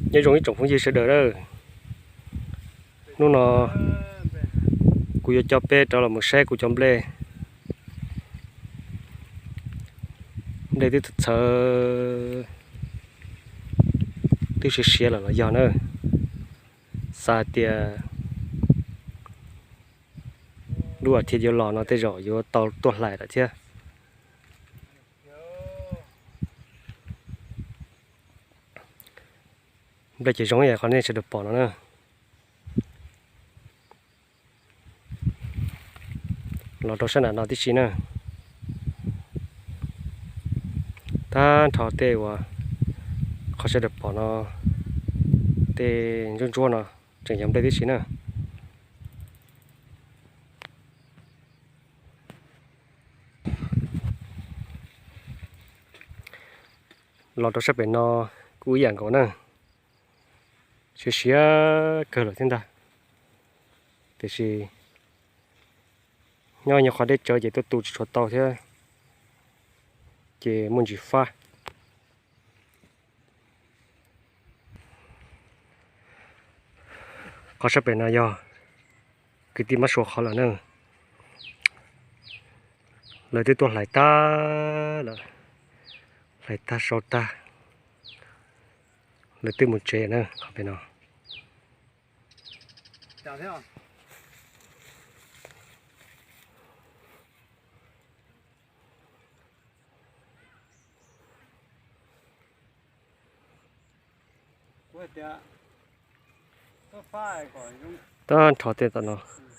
Nyob zoo ib tsoom phooj ywg sawv daws na, hnub no kuv yuav coj peb rov los mus saib kuv cov nplej. Nplej twb txhawv, twb siav siav lawm los yog na. Xav hais tias lub as thiv yuav los no tej zaum yuav tau tuaj hlais lawm thiab. Nplej ces zoo ib yam qhov nej sawv daws pom no na. Los rau sab nram no tib si na. Tag nrho tej uas qhov sawv daws pom no, tej ntsuab ntsuab no tseem yog nplej tib si na. Los rau sab pem no kuj ib yam nkaus na, siav siav kawg lawm thiab ntag. Tiam sis nyob nyuag qhov deb tsawv ces tuaj tu tsis tshua tau thiab, ces muaj ntsis fab. Qhov sab pem no yog kwv tij Mab Sua qhov lawm na. Lawv twb tuaj hlais tag lawm, hlais tag sau tag, lawv twb mus tsev na qhov pem no. Tag nrho tej tom no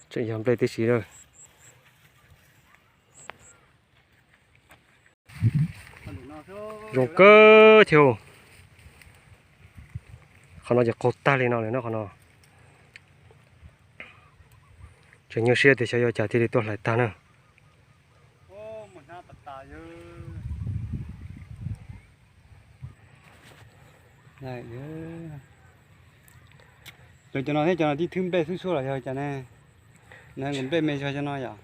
tseem yog nplej tib si lawm. Zoo kawg thiab. Qhov no ces qaug tag li no lawm no qhov no. Tseem nyuaj siab tias xyov yuav cas thiaj li tuaj hlais tag na. Lawv cov no thiab cov no tib thwb nplej xub xub los yog cas ne? Nws nkaus nplej me zog cov no yom?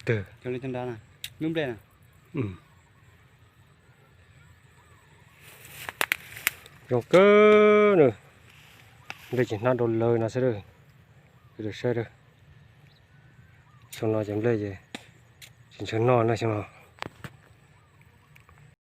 Cov lawv cov nrad na, lub nplej na. Zoo kawg na, nplej ces hnab rau lawv no xwb. Sawv daws saib, xyoo no ces nplej ces tsis ntshaw noj na xyoo no.